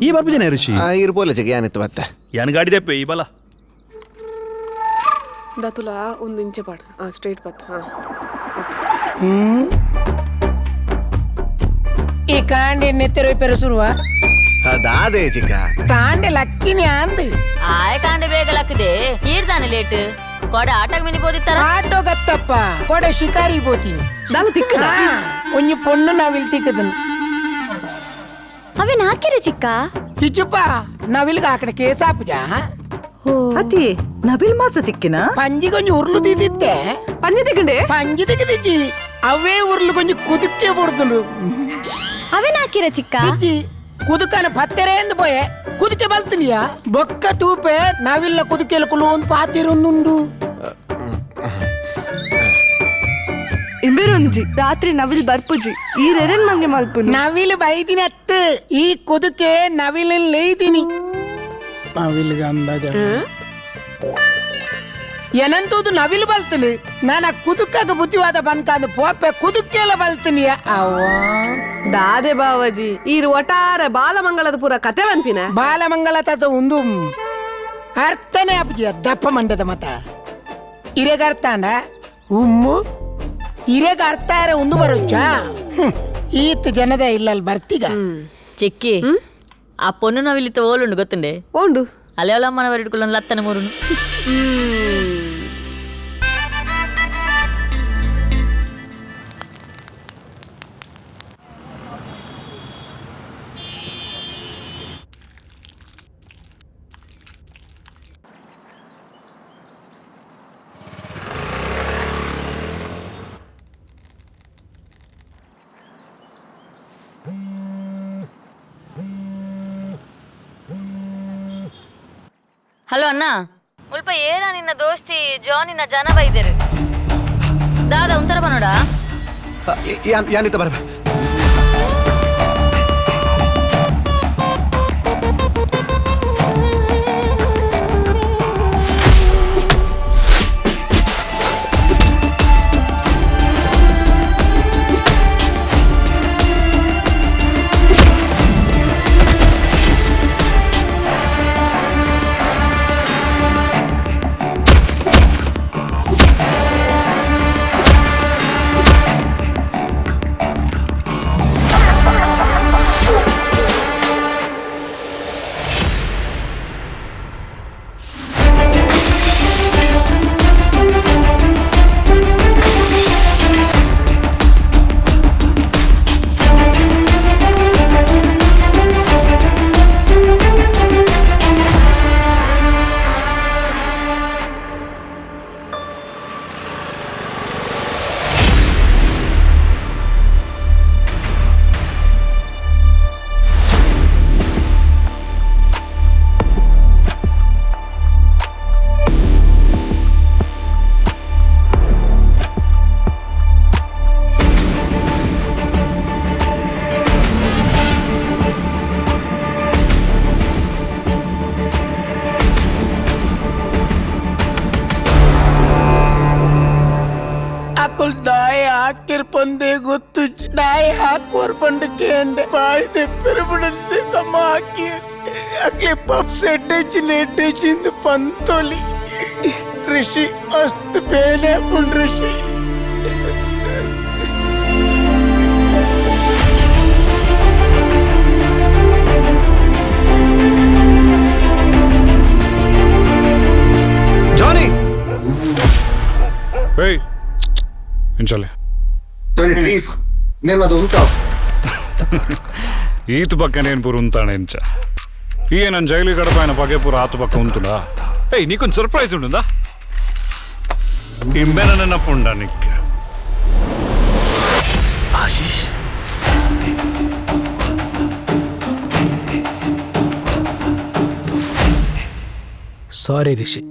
ಈ ಬರ್ಪುಜನೆ ಋಷಿ ಇರ್ಬೋಲೆ ಚಿಕ್ಕ ಏನಿತ್ತು ಮತ್ತೆ ಯಾನ್ ಗಾಡಿ ದೆಪ್ಪೆ ಈ ಬಲ ದತುಲ ಒಂದು ಇಂಚೆ ಪಾಡ್ ಆ ಸ್ಟ್ರೈಟ್ ಪತ್ ಹಾ. ಈ ಕಾಂಡೆ ನೆತ್ತೆರ ಪೆರಸುರುವ ಅದಾದೆ ಚಿಕ್ಕ ಕಾಂಡೆ ಲಕ್ಕಿನಿ ಅಂದ್ ಆಯ್ ಕಾಂಡೆ ಬೇಗ ಲಕ್ಕದೆ ಈರ್ದಾನೆ ಲೇಟ್ ಕೊಡ ಆಟಗ್ ಮಿನಿ ಬೋದಿತ್ತಾರ ಆಟೋ ಗತ್ತಪ್ಪ ಕೊಡೆ ಶಿಕಾರಿ ಬೋತೀನಿ ದಾಲ ತಿಕ್ಕದ ಒಂಜಿ ಪೊಣ್ಣು ನಾವಿಲ್ ತಿಕ್ಕದನ್ ಅವೇನ್ ಹಾಕಿರ ಚಿಕ್ಕ ಇಚ್ಚುಪ್ಪ ನಾವಿಲ್ಗ ಆಕಡೆ ಕೇಸಾಪುಜ ಅತಿ ನವಿಲ್ ಮಾತ್ರ ತಿಕ್ಕಿನ ಪಂಜಿ ಕೊಂಚ ಉರ್ಲು ದಿದ್ದಿತ್ತೆ ಪಂಜೆ ತಿಕ್ಕಂಡೆ ಪಂಜಿ ತಿಕ್ಕದಿಜ್ಜಿ ಅವೇ ಉರ್ಲು ಕೊಂಚ ಕುದುಕೆ ಬುಡ್ದುಂಡು ಅವೇನ್ ಹಾಕಿರ ಚಿಕ್ಕ ಇಜ್ಜಿ ಕುದುಕನ ಪತ್ತೆರೆ ಎಂದು ಪೋಯೆ ಕುದುಕೆ ಬಲ್ತನಿಯ ಬೊಕ್ಕ ತೂಪೆ ನಾವಿಲ್ಲ ಕುದುಕೆಲ ಕುಲು ಒಂದು ಪಾತಿರುಂದುಂಡು ಇಂಬಿರುಂಜಿ ರಾತ್ರಿ ನವಿಲ್ ಬರ್ಪುಜಿ ಈ ರೆರೆನ್ ಮಂಗೆ ಮಲ್ಪುನಿ ನವಿಲು ಬೈದಿನ ಅತ್ತು ಈ ಕುದುಕೆ ನವಿಲು ಲೇಯ್ದಿನಿ ನವಿಲ್ಗೆ ಅಂದಾಜ ಏನಂತೂದು ನವಿಲು ಬಲ್ತನು ನಾನ ಕುದುಕಾಗ ಬುದ್ಧಿವಾದ ಬನ್ಕಾಂದು ಪೋಪೆ ಕುದುಕೆಲ್ಲ ಬಲ್ತನಿಯ ಅವ ದಾದೆ ಬಾವಾಜಿ ಈರು ಒಟಾರೆ ಬಾಲಮಂಗಳದ ಪೂರ ಕತೆ ಅನ್ಪಿನ ಬಾಲಮಂಗಳ ತಾತ ಒಂದು ಅರ್ಥನೇ ಅಪ್ಪಜಿ ದಪ್ಪ ಮಂಡದ ಮತ ಇರೆಗ ಅರ್ಥಾಂಡ ಉಮ್ಮು ಇರೆಗ ಅರ್ಥ ಆರೆ ಒಂದು ಬರುಚ್ಚ ಈತ ಜನದ ಇಲ್ಲಲ್ ಬರ್ತಿಗ ಚಿಕ್ಕಿ ಆ ಪೊಣ್ಣು ನವಿಲಿತ್ತ ಓಲುಂಡು ಗೊತ್ತುಂಡೆ ಓಂಡು ಅಲೆವಲಮ್ಮನ ಬರಿಡ್ಕೊಳ್ಳ ಲತ್ತನ ಮೂರುನು ಹಲೋ ಅಣ್ಣ ಮುಲ್ಪ ಏರ ನಿನ್ನ ದೋಸ್ತಿ ಜಾನಿನ ಜನ ಬೈದರು ದಾದಾ ಉಂತರ ಬನ್ನೋಡ ಯಾನಿತ್ತ ಬರಬ ಅಕುಲ್ ದಾಯ ಹಾಕಿರ್ಪಂದೆ ಗೊತ್ತು ದಾಯ ಹಾಕೋರ್ ಪಂಡು ಕೇಂಡೆ ಬಾಯಿ ತೆಪ್ಪಿರ್ಬಿಡಂತೆ ಸಮ ಹಾಕಿ ಅಕ್ಲಿ ಪಪ್ಸ್ ಎಡ್ಡೆಚ್ಚಿ ನೆಡ್ಡೆಚ್ಚಿಂದು ಪಂತೊಲಿ ಋಷಿ ಅಷ್ಟು ಪೇನೆ ಪುಂಡ್ ಋಷಿ ಜಾನಿ ಏಯ್ ಇಂಚಲೆ ಪ್ಲೀಸ್ నేను ಅದು ಉಂಟು ಈತ ಪಕ್ಕನೇನು ಪೂರ ಉಂತಾಣ ಇಂಚ ಈ ನನ್ನ ಜೈಲಿ ಗಡಪಾಯನ ಪಗೆ ಪೂರ ಆತ ಪಕ್ಕ ಉಂಟುನಾ ಏಯ್ ನೀಕೊಂದು ಸರ್ಪ್ರೈಸ್ ಉಂಟುಂದಾ ಇಂಬೆನ ನೆನಪುಂಡ ನಿಕ್ಕೆ ಆಶೀಶ್ ಸಾರಿ ಋಷಿ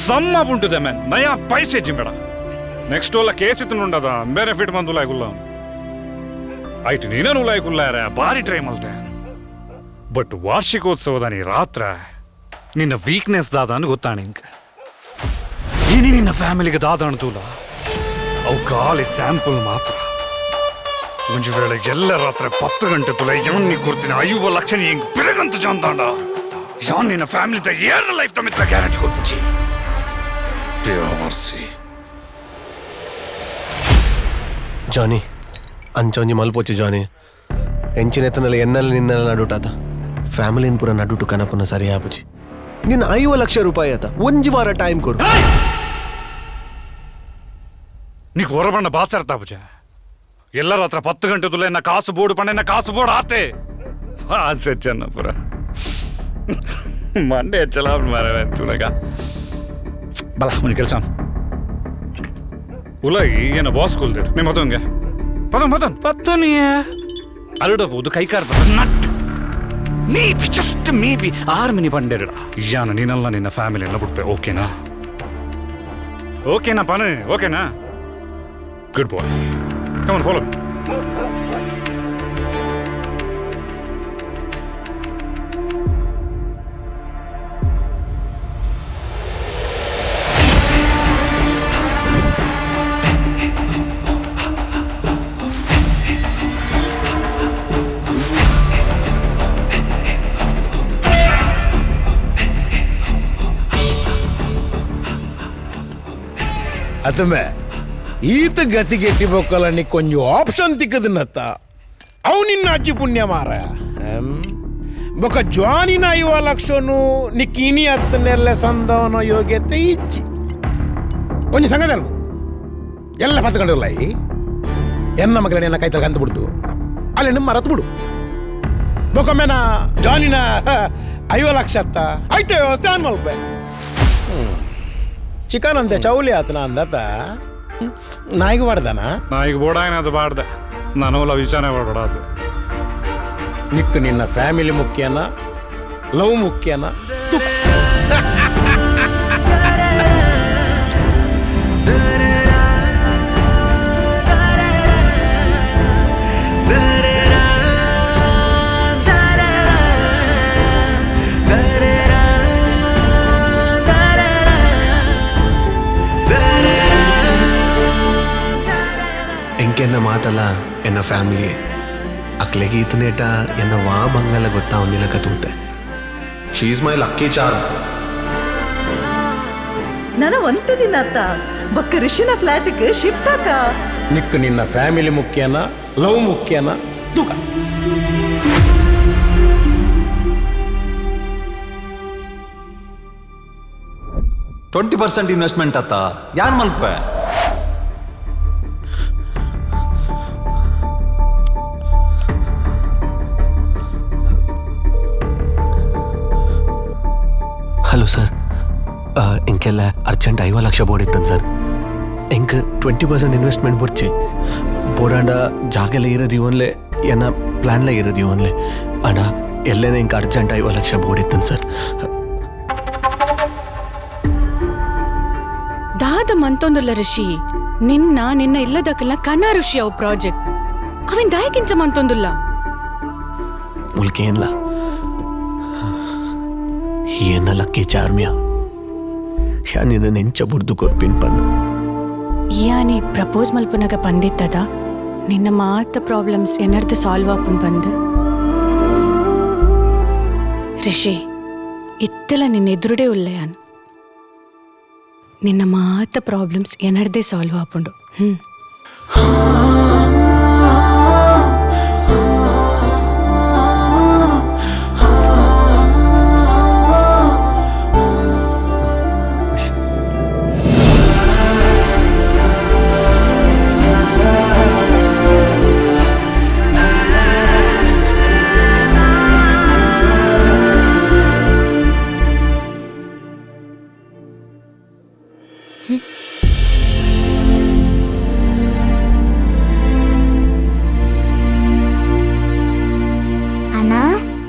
ಸಮ್ಮ ಉಂಟುದೆ ಮ್ಯಾನ್ ನಯಾ ಪೈಸೆ ಜಿಂಬೇಡ ನೆಕ್ಸ್ಟ್ ಒಲ್ಲ ಕೇಸ್ ಇತ್ತು ಬೆನಿಫಿಟ್ ಬಂದು ಲಾಯ್ಕುಲ್ಲ ಐಟ್ ನೀನೂ ಲಾಯ್ಕುಲ್ಲಾರೆ ಭಾರಿ ಟ್ರೈ ಮಲ್ತೆ ಬಟ್ ವಾರ್ಷಿಕೋತ್ಸವದ ನೀ ರಾತ್ರೆ ನಿನ್ನ ವೀಕ್ನೆಸ್ ದಾದ ಅನ್ ಗೊತ್ತಾಣ ಇಂಕ ಇನಿ ನಿನ್ನ ಫ್ಯಾಮಿಲಿಗೆ ದಾದ ಅಣ್ತೂಲ ಅವು ಖಾಲಿ ಸ್ಯಾಂಪಲ್ ಮಾತ್ರ. ಒಂಜಿ ವೇಳೆ ಎಲ್ಲ ರಾತ್ರಿ 10 ಗಂಟೆ ತುಲ ಯಾನ್ ಕೊಡ್ತೀನಿ 50 ಲಕ್ಷ ಹೆಂಗ್ ಬಿರಗಂತ ಜಾಂದಾಂಡ ಯಾನ್ ನಿನ್ನ ಫ್ಯಾಮಿಲಿ ತ ಏರ ಲೈಫ್ ತಮಿತ್ರ ಗ್ಯಾರಂಟಿ ಕೊಡ್ಪುಚಿ ಬೇವರ್ಸಿ ಜಾನಿ ಅಂಚೊಂಜಿ ಮಲ್ಪೊಚ್ಚಿ ಜಾನಿ ಎಂಚಿನೆತ್ತನಲ್ಲಿ ಎನ್ನಲ್ಲಿ ನಿನ್ನೆಲ್ಲ ನಡುಟಾತ ಫ್ಯಾಮಿಲಿನ ಪೂರ ನಡುಟು ಕನಪುನ ಸರಿ ಆಪುಜಿ ನಿನ್ನ 50 ಲಕ್ಷ ರೂಪಾಯಿ ಆತ ಒಂಜಿ ವಾರ ಟೈಮ್ ಕೊರು నీకు ಹೊರಬಣ್ಣ ಬಾಸರ್ತಾ ಪೂಜ ಎಲ್ಲರ ಹತ್ರ 10 ಗಂಟೆ ತುಲೆ ಎನ್ನ ಕಾಸು ಬೋರ್ಡು ಪಂಡ ಎನ್ನ ಕಾಸು ಬೋರ್ಡ್ ಆತೆ ಆಸೆ ಚೆನ್ನಪುರ ಮಂಡೆ ಹೆಚ್ಚಲ ಮಾರ ತುಲಗ ಬಲ ಒಂದು ಕೆಲಸ ಉಲ ಏನ ಬಾಸ್ ಕೊಲ್ದಿರು ನಿಮ್ಮ ಮತ್ತೊಂಗೆ ಪದನ್ ಪದನ್ ಪತ್ತನಿಯ ಅರಡಬಹುದು Kaikara nut maybe just maybe 6 mini ಬಂಡೆರಡ ಯಾನ ನೀನಲ್ಲ ನಿನ್ನ ಫ್ಯಾಮಿಲಿ ಎಲ್ಲ ಬಿಡ್ಪೆ ಓಕೆನಾ ಓಕೆನಾ ಪಾನೆ ಓಕೆನಾ Good boy. Come on, follow me. ಅತಮೆ ಈತ ಗತಿಗೆಟ್ಟಿ ಬೊಕ್ಕಲ ನೀ ಕೊಂಚ ಆಪ್ಷನ್ ತಿಕ್ಕದನ್ನತ್ತ ಅವು ನಿನ್ನ ಅಜ್ಜಿ ಪುಣ್ಯ ಮಾರ ಬೊಕ್ಕ ಜ್ವಾನಿನ 50 ಲಕ್ಷನು ನಿಕ್ಕಿನಿ ಹತ್ತನೆಲ್ಲ ಸಂದವನ ಯೋಗ್ಯತೆ ಇಜ್ಜಿ ಒಂಜಿ ಸಂಗದಲ್ಬು ಎಲ್ಲ ಪತ್ಕೊಂಡಿರಲ್ಲ ಈ ಎನ್ನ ಮಗಳ ನಿನ್ನ ಕೈತಲ್ ಕಂತು ಬಿಡ್ತು ಅಲ್ಲಿ ನಿಮ್ಮ ಮರತು ಬಿಡು ಬೊಕ್ಕೊಮ್ಮೆನ ಜಾನಿನ 50 ಲಕ್ಷ ಅತ್ತ ಐತೆ ವ್ಯವಸ್ಥೆ ಅನ್ ಮಲ್ಪೆ ಚಿಕನ್ ಅಂತೆ ಚೌಲಿ ಆತನ ಅಂದತ ನಾಯಿಗೆ ಬಾಡ್ದಾನ ನಾಯಿಗೆ ಬೋಡಾಯನ ಅದು ಬಾಡ್ದೆ ನಾನು ವಿಚಾರ ಬಾಡ ಅದು ನಿಕ್ಕು ನಿನ್ನ ಫ್ಯಾಮಿಲಿ ಮುಖ್ಯನಾ ಲವ್ ಮುಖ್ಯನಾ ಎಂಕೆನ್ನ ಮಾತಲ್ಲ ಎನ್ನ ಫ್ಯಾಮಿಲಿ ಅಕ್ಲೆಗೆ ಈತನೇಟ ಎನ್ನ ವಾ ಬಂಗಲ ಗೊತ್ತಾ ಒಂದಿಲ್ಲ ಕತೂತೆ she is my lucky charm. ನನ ಒಂತೆ ದಿನ ಅತ್ತ ಬಕ್ಕ ಋಷಿನ ಫ್ಲಾಟ್ಗೆ ಶಿಫ್ಟ್ ಆಕ ನಿಕ್ಕು ನಿನ್ನ ಫ್ಯಾಮಿಲಿ ಮುಖ್ಯನಾ ಲವ್ ಮುಖ್ಯನಾ ದುಃಖ twenty percent investment ಅತ್ತ ಯಾನ್ ಮಲ್ಪೆ ಹಲೋ ಸರ್, ಇಂಕೆಲ್ಲ ಅರ್ಜೆಂಟ್ 50 ಲಕ್ಷ ಬೋರ್ಡ್ ಇತ್ತನ್ ಸರ್. ಎಂಕ್ 20% ಇನ್ವೆಸ್ಟ್ಮೆಂಟ್ ಬೊರ್ಚೆ ಬೋಡಾಂಡ ಜಾಗೆಲ್ಲ ಇರೋದು ಇವನ್ಲೆ ಎನ್ನ ಪ್ಲ್ಯಾನ್ಲ ಇರೋದು ಇವನ್ಲೆ ಅಣ್ಣ ಎಲ್ಲೇನೆ ಇಂಕ ಅರ್ಜೆಂಟ್ 50 ಲಕ್ಷ ಬೋರ್ಡ್ ಇತ್ತನ್ ಸರ್. ದಾದ ಮಂತೊಂದುಲ್ಲ ಋಷಿ ನಿನ್ನ ನಿನ್ನ ಇಲ್ಲದಕ್ಕೆಲ್ಲ ಕನ ಋಷಿ ಅವು ಪ್ರಾಜೆಕ್ಟ್ ಅವಿನ್ ದಾಯಕಿಂಚ ಮಂತೊಂದುಲ್ಲ ಮುಲ್ಕೇನ್ಲ ಏನ ಲಕ್ಕಿ ಚಾರ್ಮಿಯ ಯಾನಿನ ನೆಂಚ ಬುಡ್ದು ಕೊರ್ಪಿನ್ ಪಂದ್ ಯಾನಿ ಪ್ರಪೋಸ್ ಮಲ್ಪುನಗ ಬಂದಿತ್ತದ ನಿನ್ನ ಮಾತ ಪ್ರಾಬ್ಲಮ್ಸ್ ಎನರ್ದು ಸಾಲ್ವ್ ಆಪುನ್ ಬಂದು ಋಷಿ ಇತ್ತೆಲ್ಲ ನಿನ್ನ ಎದುರುಡೇ ಉಲ್ಲೆಯಾನ್ ನಿನ್ನ ಮಾತ ಪ್ರಾಬ್ಲಮ್ಸ್ ಎನರ್ದೇ ಸಾಲ್ವ್ ಆಪುಂಡು. ಹ್ಮ್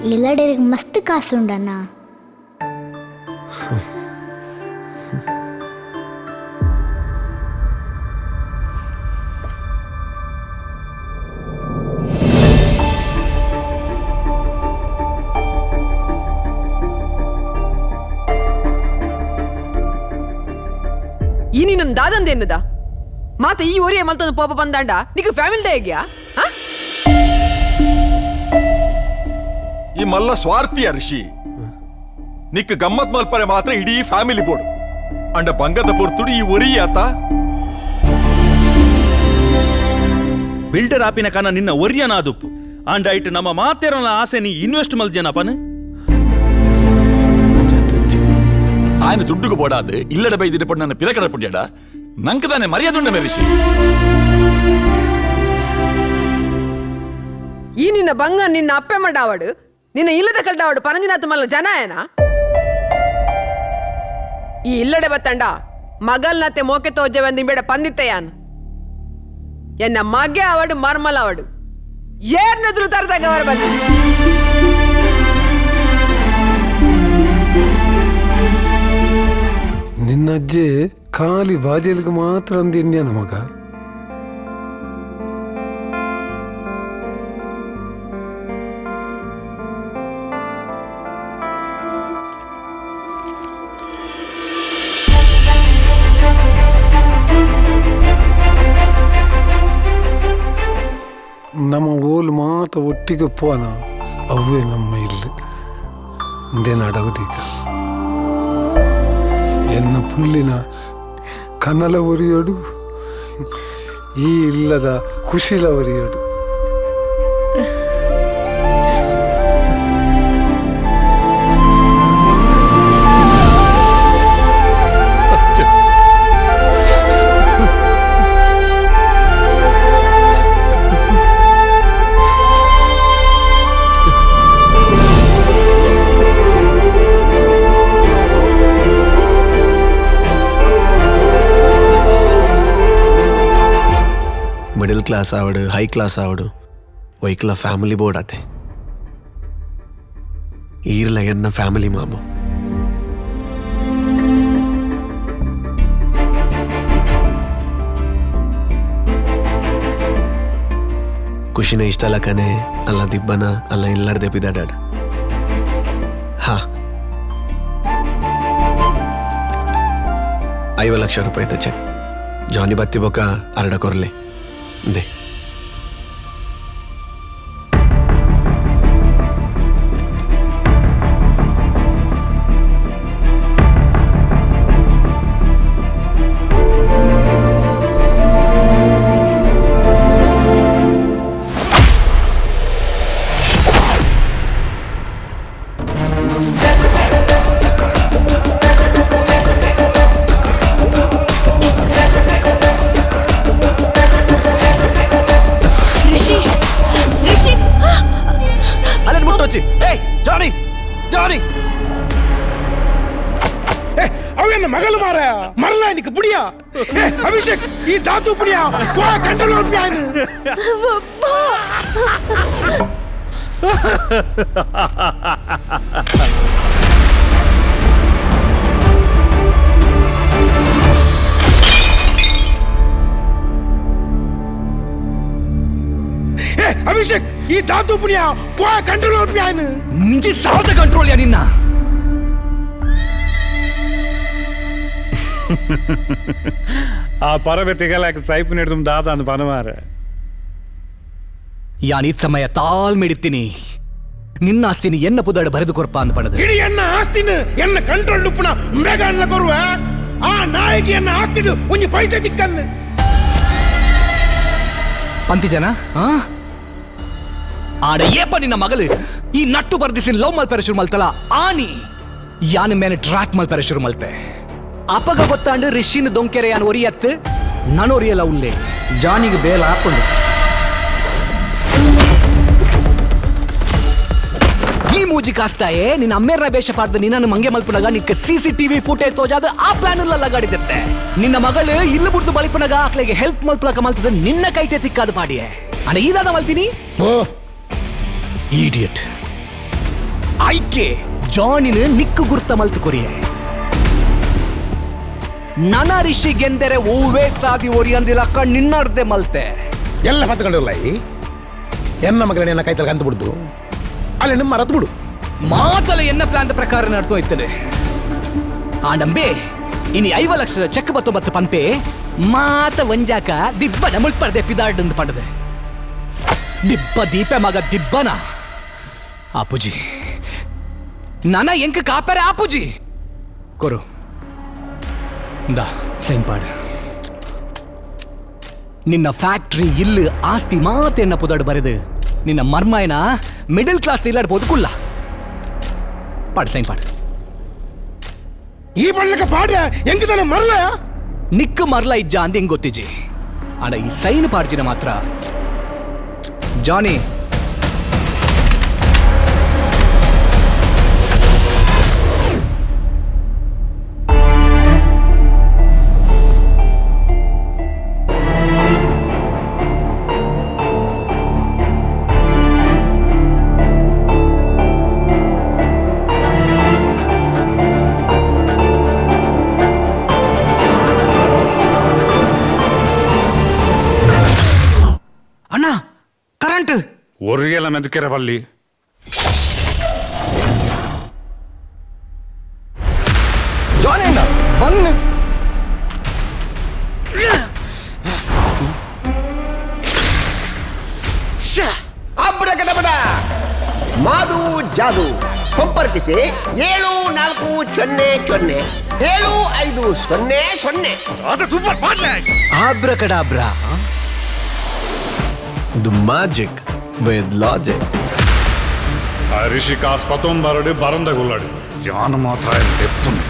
ಇಲ್ಲಡೇರಿಗೆ ಮಸ್ತ್ ಕಾಸುಂಡಣ್ಣ. ಈ ನಿನ್ನ ದಾದಂದೇನದ ಮಾತ ಈ ಒರಿಯ ಮಲ್ತೊಂದು ಪಾಪ ಬಂದಾಂಡ ನಿಕ್ ಫ್ಯಾಮಿಲಿ ಹೇಗ್ಯಾ? ಈ ಮಲ್ಲ ಸ್ವಾರ್ಥಿಯ ಋಷಿ ನಿಕ್ ಗಮ್ಮತ್ ಮಲ್ಪರೆ ಮಾತ್ರ ಇಡೀ ಫ್ಯಾಮಿಲಿ ಬೋರ್ಡ್ ಅಂಡ ಬಂಗದ ಪೊರ್ತುಡು ಈ ಒರಿ ಆತ ಬಿಲ್ಡರ್ ಆಪಿನ ಕಾನ ನಿನ್ನ ಒರಿಯನಾದುಪ್ಪು ಅಂಡ ಐಟ್ ನಮ್ಮ ಮಾತೇರನ ಆಸೆ ನೀ ಇನ್ವೆಸ್ಟ್ ಮಲ್ಜನಪನ ఆయన ದುಡ್ಡುకు ಬೋಡಾದು ಇಲ್ಲಡ ಬೈದಿಡ ಪೊಣ್ಣನ ನನ್ನ ಪಿರಕಡ ಪುಡ್ಯಾಡ ನಂಕದಾನೆ ಮರ್ಯಾದುಂಡ ಮೆರಿಸಿ ಈ ನಿನ್ನ ಬಂಗ ನಿನ್ನ ಅಪ್ಪೆ ಮಡ್ಡಾವಡು ನಿನ್ನ ಇಲ್ಲದ ಕಲ್ಡಾವಡು ಪರಂಜಿನಾಥ ಮಲ್ಲ ಜನ ಏನ ಈ ಇಲ್ಲಡೆ ಬತ್ತಂಡ ಮಗಲ್ನತೆ ಮೋಕೆ ತೋಜೆ ಬೇಡ ಪಂದಿತ್ತೆಯಾನ್ ಎನ್ನ ಮಗೆ ಅವಡು ಮರ್ಮಲ ಅವಡು ಏರ್ನದುಲು ತರದಾಗ ಅವರ ಬಂದು ನಿನ್ನಜ್ಜೆ ಖಾಲಿ ಬಾಜೆಲ್ಗೆ ಮಾತ್ರ ಅಂದಿನ್ಯಾನ ಮಗ. ನಮ್ಮ ಓಲ್ ಮಾತ ಒಟ್ಟಿಗೆ ಪೋನ ಅವೇ ನಮ್ಮ ಇಲ್ಲಿ ಇಂದೇನಾಡೋದೀಗ ಎನ್ನ ಪುಲ್ಲಿನ ಕನಲ ಒರಿಯೋಡು ಈ ಇಲ್ಲದ ಕುಶಿಲ ಒರಿಯೋಡು. ಮಿಡಲ್ ಕ್ಲಾಸ್ ಆವಡು ಹೈ ಕ್ಲಾಸ್ ಆವಡು ವೈಕ್ಲ ಫ್ಯಾಮಿಲಿ ಬೋರ್ಡ್ ಆತೆ ಈರ್ಲ ಎನ್ನ ಫ್ಯಾಮಿಲಿ ಮಾಮು. ಖುಷಿನ ಇಷ್ಟ ಲಕ್ಕನೆ ಅಲ್ಲ ದಿಬ್ಬನ ಅಲ್ಲ ಇಲ್ಲಾರ್ದೆ ಬಿದಾಡಾಡ. ಹಾ 50 ಲಕ್ಷ ರೂಪಾಯಿ ಚೆಕ್ ಜಾನಿ ಬತ್ತಿ ಬೊಕ್ಕ ಅರಡ ಕೊರ್ಲೆ they. ಮಗಲು ಮಾರ ಮರಲ ಬುಡಿಯಾ ಅಭಿಷೇಕ್ ಈ ಧಾತು ಪುಡಿಯಾ ಕಂಟ್ರೋಲ್ ಅಭಿಷೇಕ್ ಈ ಧಾತು ಪುಡಿಯಾ ಕಂಟ್ರೋಲ್ ಮಿಂಚಿ ಸಾವದ ಕಂಟ್ರೋಲ್ ಯಾ ನಿನ್ನ. ಆ ಪರಬೆತ್ತಿಗೆಲ್ಲ ಸೈಪ್ ಹಿಡಿದು ದಾದ ಅಂದ್ ಪನಮಾರೆ ಯಾನ್ ಸಮಯ ತಾಳ್ಮೆಡಿತ್ತೀನಿ ನಿನ್ನ ಆಸ್ತಿನಿ ಎನ್ನ ಪುದಾಡ ಬರೆದು ಕೊರ್ಪ ಅಂದ್ ಪಣದ ಇಡೀ ಎನ್ನ ಆಸ್ತಿನ ಎನ್ನ ಕಂಟ್ರೋಲ್ ಉಪ್ಪುನ ಮೇಗಾನ್ಲ ಕೊರುವ ಆ ನಾಯಿಗೆ ಎನ್ನ ಆಸ್ತಿಡು ಒಂಜಿ ಪೈಸೆ ತಿಕ್ಕನ್ನು ಪಂತಿ ಜನ ಆಡ ಏಪ ನಿನ್ನ ಮಗಲು ಈ ನಟ್ಟು ಬರ್ದಿಸಿನ ಲವ್ ಮಲ್ಪೆರ ಶುರು ಮಲ್ತಲ ಆನಿ ಯಾನ್ ಮೇಲೆ ಟ್ರ್ಯಾಕ್ ಮಲ್ಪೆರ ಶುರು ಮಲ್ತೆ ಅಪಗ ಗೊತ್ತಾಂಡು ರಿಷಿನ ದೊಂಕೆರೆ ಯಾನ್ ಒರಿಯತ್ತು ನಾನೊರಿಯಲ್ಲ ಉಲ್ಲೆ ಜಾನಿಗೆ ಬೇಲ ಹಾಕೊಂಡು ಈ ಮೂಜಿ ಕಾಸ್ತಾಯೇ ನಿನ್ನ ಅಮ್ಮೇರ್ನ ಬೇಷ ಪಾಡ್ದ ನಿನ್ನನ್ನು ಮಂಗೆ ಮಲ್ಪುನಗ ನಿಕ್ಕ ಸಿಸಿಟಿವಿ ಫುಟೇಜ್ ತೋಜಾದ ಆ ಪ್ಲಾನ್ ಲಗಾಡಿದಿತ್ತೆ ನಿನ್ನ ಮಗಳು ಇಲ್ಲು ಬಿಡ್ದು ಬಲಿಪುನಗ ಆಕ್ಲೆಗೆ ಹೆಲ್ಪ್ ಮಲ್ಪಲಕ ಮಲ್ತದ ನಿನ್ನ ಕೈತೆ ತಿಕ್ಕಾದ ಪಾಡಿಯೇ ಅಣ್ಣ ಈದಾದ ಮಲ್ತೀನಿ ಈಡಿಯಟ್ ಆಯ್ಕೆ ಜಾನಿನ ನಿಕ್ಕು ಗುರ್ತ ಮಲ್ತು ಕೊರಿಯೆ ನನ ರಿಷಿಗೆಂದರೆ ಓವೇ ಸಾದಿ ಒರಿಯಂದಿಲಕ್ಕ ನಿನ್ನರ್ದೆ ಮಲ್ತೆ ಎಲ್ಲ ಪತ್ಕೊಂಡಿರಲ್ಲ ಈ ಎನ್ನ ಮಗಳನ್ನ ಕೈತಲ್ ಕಂತು ಬಿಡ್ದು ಅಲ್ಲಿ ನಿಮ್ಮ ಮರತು ಬಿಡು ಮಾತಲ ಎನ್ನ ಪ್ಲಾನ್ ಪ್ರಕಾರ ನಡ್ತು ಇರ್ತದೆ ಆ ನಂಬೆ ಇನಿ 50 ಲಕ್ಷದ ಚೆಕ್ ಬತ್ತು ಮತ್ತು ಪಂಪೆ ಮಾತ ಒಂಜಾಕ ದಿಬ್ಬನ ಮುಳ್ಪರ್ದೆ ಪಿದಾಡ್ದು ಪಡದೆ ದಿಬ್ಬ ದೀಪೆ ಮಗ ದಿಬ್ಬನ ಆಪುಜಿ ನಾನ ಎಂಕ ಕಾಪರೆ ಆಪುಜಿ ಕೊರು ದಾ ಸೈನ್ ಪಾಡು ನಿನ್ನ ಫ್ಯಾಕ್ಟ್ರಿ ಇಲ್ಲು ಆಸ್ತಿ ಮಾತೆನ್ನ ಪುದಾಡು ಬರೆದು ನಿನ್ನ ಮರ್ಮಾಯನ ಮಿಡಲ್ ಕ್ಲಾಸ್ ಇಲ್ಲಾಡ್ಬೋದು ಕುಲ್ಲ ಪಾಡು ಸೈನ್ ಪಾಡು ಈ ಬಣ್ಣಕ್ಕೆ ಪಾಡ್ರ ಹೆಂಗಿದಾನೆ ಮರಲ ನಿಕ್ಕ ಮರ್ಲ ಇಜ್ಜ ಅಂದ ಹೆಂಗ್ ಗೊತ್ತಿಜಿ ಆಡ ಈ ಸೈನ್ ಪಾಡ್ಜಿನ ಮಾತ್ರ ಜಾನಿ ಅಣ್ಣ ಕರೆಂಟ್ ಒರಿಯಲ ಮೆದುಕೆರೆ ಬಲ್ಲಿ ಜಾನಿ ಅಣ್ಣ ಬನ್ನಿ ಅಬ್ರಕದಬಡ ಮಾದು ಜಾದು ಸಂಪರ್ಕಿಸಿ 7 4 0 0 7 5 0 0. Abracadabra. The magic with logic. ಆ ರಿಷಿ ಕಾಸ್ ಪತೊಂಬರಡು ಬರಂದ ಗುಲ್ಲಾಡು ಯಾನು ಮಾತ್ರ ತೆಪ್ಪುನೆ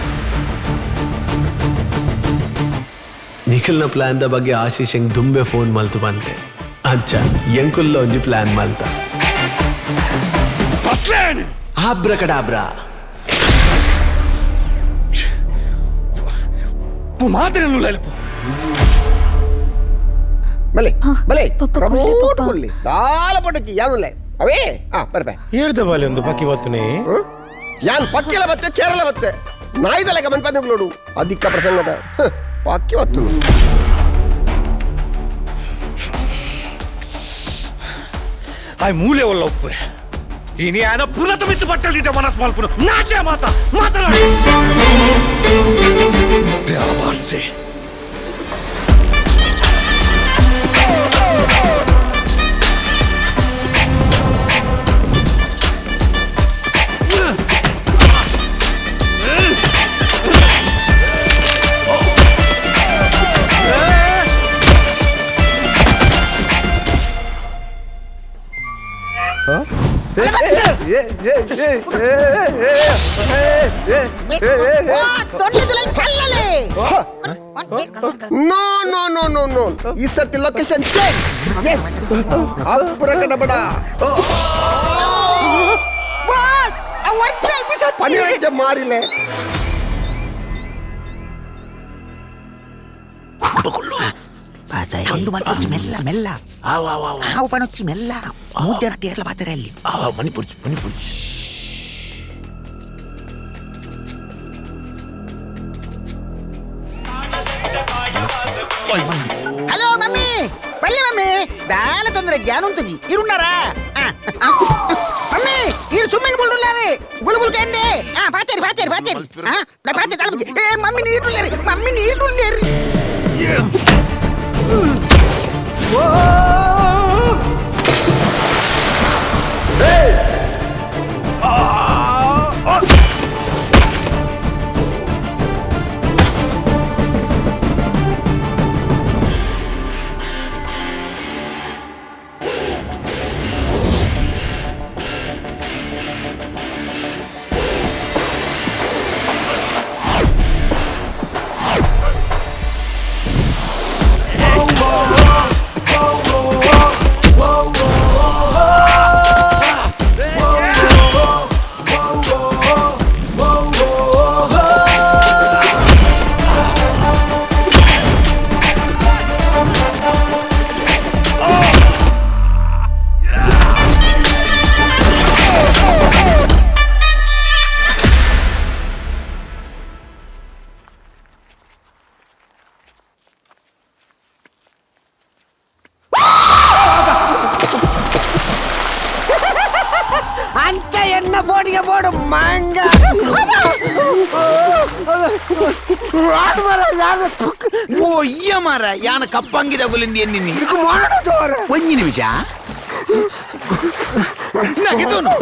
ನಿಖಿಲ್ನ ಪ್ಲಾನ್ the ಬಗ್ಗೆ ಆಶೀಶ್ ಹೆಂಗ್ ದುಂಬೆ ಫೋನ್ ಮಲ್ತು ಬಂತೆ ಅಚ್ಚ ಎಂಕುಲ್ಲ ಒಂಜಿ ಪ್ಲಾನ್ ಮಲ್ತ ಆಬ್ರಕಡಾಬ್ರಾ ಬಲೆ ಬಲೆ ಪ್ರಮೋಟ್ ಕೊಲ್ಲಿ ದಾಲ ಪಡಚಿ ಯಾನುಲೆ ಅವೇ ಆ ಬರ್ಬೆ ಹೇಳ್ದ ಬಾಲೆ ಒಂದು ಪಕ್ಕಿ ಬತ್ತುನೆ ಯಾನ್ ಪಕ್ಕಿಲ ಬತ್ತೆ ಕೇರಳ ಬತ್ತೆ ನಾಯ್ದಲೆಗ ಮನ್ಪಂದು ಅಧಿಕ ಪ್ರಸಂಗದ ಪಕ್ಕಿ ಬತ್ತು ಆಯ್ ಮೂಲೆ ಒಲ್ಲ ಉಪ್ಪು ಇನಿ ಆಯನ ಪುನತ ಮಿತ್ತು ಬಟ್ಟಲಿಟ್ಟ ಮನಸ್ ಮಲ್ಪುನು ನಾಟ್ಯ ಮಾತ ಮಾತನಾಡಿ ಬ್ಯಾವಾರ್ಸೆ No no no no no ಈ ಸರ್ತಿ location change. S ಅಬ್ರಕಡಬಡ boss ಪನಿರಂಜ ಮಾರಿಲೆ sound ಮಲ್ಪೊಚ್ಚಿ ಮೆಲ್ಲ ಮೆಲ್ಲ ಆವು ಪಣೊಚ್ಚಿ ಮೆಲ್ಲ ಮೂಜನ ಟೇರ್ಲ ಪಾತಾರೆ ಅಲ್ಲಿ ಮಣಿಪುರ್ಚಿ ಮಣಿಪುರ್ಚಿ ಹಲೋ ಮಮ್ಮಿ ಪಲ್ಲೆ ಮಮ್ಮಿ ದಾಲ ತೊಂದರೆ ಜ್ಞಾನ ಉಂಟುಜಿ ಇರುಣ್ಣಾರಾ ಮಮ್ಮಿ ಇರು ಸುಮ್ಮನೆ ಬುಳ್ಳುಲ್ಲಾರೆ ಗುಳು ಗುಳು ಕೇಂಡೆ ಆ ಪಾತೇರಿ ಪಾತೇರಿ ಪಾತೇರಿ ಆ ನಾ ಪಾತೆ ತಲುಪುಜಿ ಏ ಮಮ್ಮಿ ನೀರುಲ್ಲೇರಿ ಮಮ್ಮಿ ನೀರುಲ್ಲೇರಿ ಅಂಚ ಎನ್ನ ಬೋಡಿಗೆ ಬೋಡು ಮಂಗ ಓ ಇಯ್ಯ ಮಾರ ಯಾನ ಕಪ್ಪಂಗಿದ ಗುಲಿಂದಿ ಎನ್ನಿನಿ ಒಂಜಿ ನಿಮಿಷ. ನಗಿದೋನು.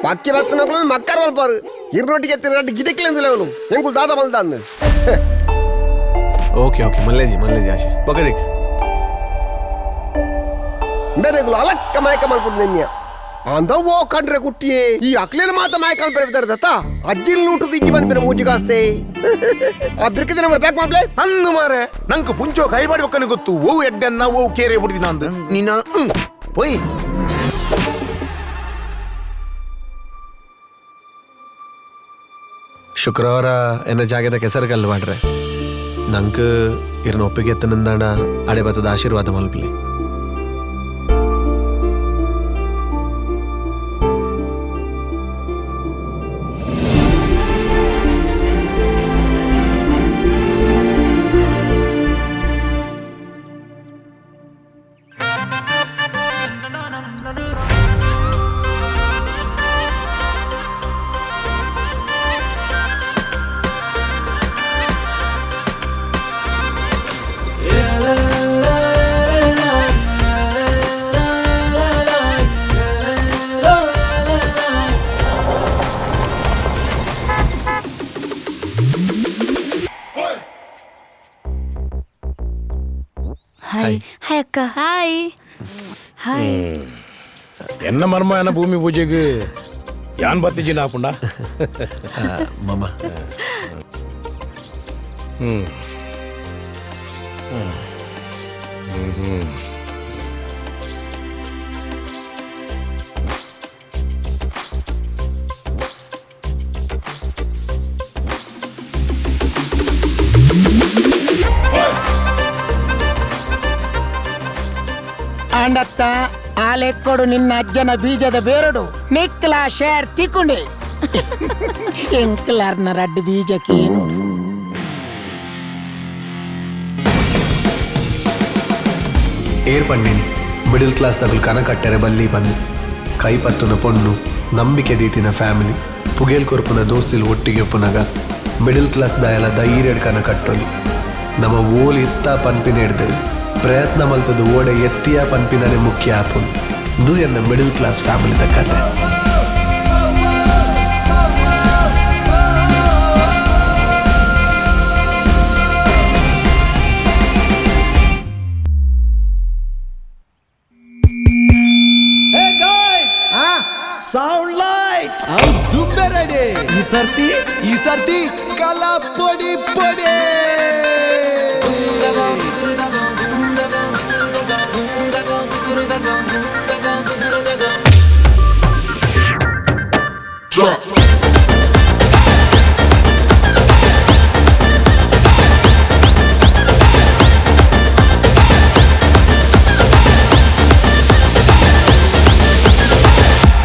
ಪಕ್ಕಿ ಬತ್ತನಗಳು ಮಕ್ಕರ್ ಮಲ್ಪಾರು ಇರ್ನೊಟ್ಟಿಗೆ ತಿರುಗಾಟ ಗಿಡಕ್ಲೆಂದಿಲ್ಲ ಅವನು ಎಂಕು ದಾದ ಮಲ್ದಾಂದು. ಓಕೆ ಓಕೆ ಮಲ್ಲೇಜಿ ಮಲ್ಲೇಜಿ ಆಶೆ ಬೊಕದಿಕ್ ಬೇರೆಗಳು ಅಲಕ್ಕ ಮಾಯಕ ಮಲ್ಪುಡು ನಿನ್ಯ ಅಂದ ಓ ಕಂಡ್ರೆ ಕುಟ್ಟಿಯೇ ಈ ಅಕ್ಲೇನ ಮಾತ ಮಾಯಕ ಅನ್ಪರೆ ಅಜ್ಜಿಲ್ ನೂಟು ಇಜ್ಜಿ ಬಂದ್ಬಿರ ಮೂಜಿ ಕಾಸ್ತೆ ಆ ಬಿರ್ಕಿದ ನಂಬರ್ ಪ್ಯಾಕ್ ಮಾಡ್ಲೆ ಅಂದು ಮಾರೆ ನಂಗೆ ಪುಂಚೋ ಕೈಬಾಡಿ ಒಕ್ಕನೆ ಗೊತ್ತು ಓ ಎಡ್ಡನ್ನ ಓ ಕೇರೆ ಬಿಡ್ದಿನ ಅಂದು ನಿನ್ನ ಪೋಯ್. ಶುಕ್ರವಾರ ಎನ್ನ ಜಾಗದ ಕೆಸರು ಕಲ್ಲು ಮಾಡ್ರೆ ನಂಗೆ ಇರನ ಒಪ್ಪಿಗೆ ಎತ್ತನಂದಾಣ ಅಡೆ ಬತ್ತದ ಆಶೀರ್ವಾದ ಮಲ್ಪಲಿ. ಹಾಯ್ ಹಾಯ್ ಅಕ್ಕ. Hi hi. ಎನ್ನ ಮರ್ಮ ಎನ್ನ ಭೂಮಿ ಪೂಜೆಗೆ ಯಾನ್ ಬತ್ತಿಜಿನ ಹಾಪುಂಡ ಮಮ್ಮ. ಹ್ಮ್ ಹ್ಮ್ ಆಂಡತ್ತ ಆಲೆಕ್ಕೊಡು ನಿನ್ನ ಅಜ್ಜನ ಬೀಜದ ಬೇರಡು ನಿಕ್ಲ ಶೇರ್ ತಿಕ್ಕೊಂಡೆ ಎಂಕ್ಲಾರ್ನ ರಡ್ಡು ಬೀಜಕ್ಕೇನು. ಏರ್ ಪಂಡಿನಿ ಮಿಡಿಲ್ ಕ್ಲಾಸ್ ತಗುಲ್ ಕನ ಕಟ್ಟರೆ ಬಲ್ಲಿ ಬಂದು ಕೈ ಪತ್ತುನ ಪೊಣ್ಣು ನಂಬಿಕೆ ದೀತಿನ ಫ್ಯಾಮಿಲಿ ಪುಗೇಲ್ ಕೊರ್ಪುನ ದೋಸ್ತಿಲ್ ಒಟ್ಟಿಗೆ ಒಪ್ಪುನಗ ಮಿಡಿಲ್ ಕ್ಲಾಸ್ ದಾಯಲ ಧೈರ್ಯಡ್ ಕನ ಕಟ್ಟೊಲಿ ನಮ್ಮ ಓಲ್ ಇತ್ತ ಪನ್ಪಿನ ಹಿಡ್ದು ಪ್ರಯತ್ನ ಮಲ್ತದ ಓಡೆ ಎತ್ತಿಯ ಪನ್ಪಿನೇ ಮುಖ್ಯ ಆಪುನ್ ದು ಎನ್ನ ಮಿಡಿಲ್ ಕ್ಲಾಸ್ ಫ್ಯಾಮಿಲಿದ ಕತೆ. ಸೌಂಡ್ ಲೈಟ್ ದುಂಬೆ ರೆಡಿ. ಈ ಸರ್ತಿ ಕಲಾ ಪೊಡಿ ಪೊಡಿ.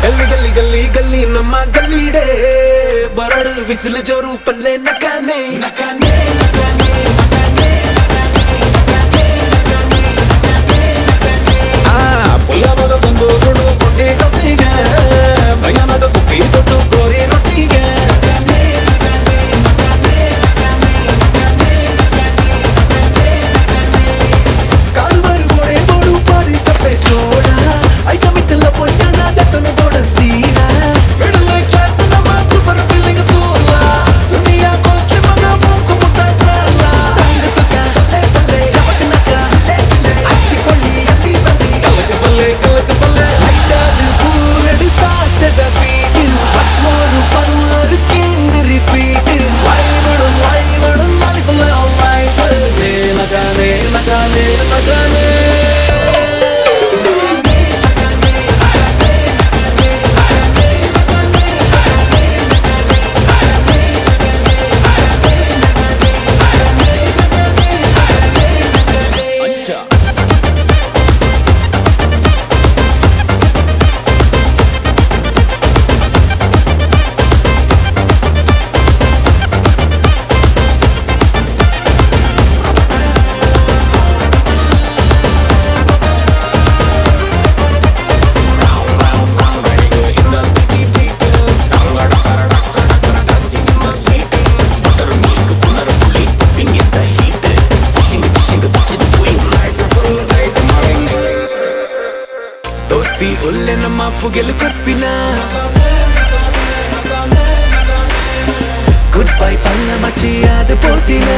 ಗಲ್ಲಿ ಗಲ್ಲಿ ಗಲ್ಲಿ ಗಲ್ಲಿ ನಮ್ಮ ಗಲ್ಲಿಡೆ ಬರಡು ವಿಸಿಲು ಜೋರು ಪಲ್ಲೆ ನಕಾನೆ ನಕಾನೆ ನಕಾನೆ ನಕಾನೆ ನಕಾನೆ ನಕಾನೆ ನಕಾನೆ ಆ ಪುಲ್ಲಮದ ಬಂದು ಗುಡು ಪುಟ್ಟಿ ಕಸಿಗೆ ಭಯನದ ಕುಪ್ಪಿ ತೊಟ್ಟು ಕೋರಿ ರೊಟ್ಟಿಗೆ ನಕಾನೆ ನಕಾನೆ ನಕಾನೆ ನಕಾನೆ ನಕಾನೆ ನಕಾನೆ ನಕಾನೆ ಕಾರು ಬಾರು ಗೋಡೆ ಬೋಡು ಪಾಡಿ ಮಗನೇ. ದೋಸ್ತಿ ಒಲ್ಲೆ ನಮ್ಮ ಪುಗೆಲು ಕೊರ್ಪಿನ ಗುಡ್ ಬೈ ಪಲ್ಲ ಮಚಿಯಾದ ಪೋತಿನ.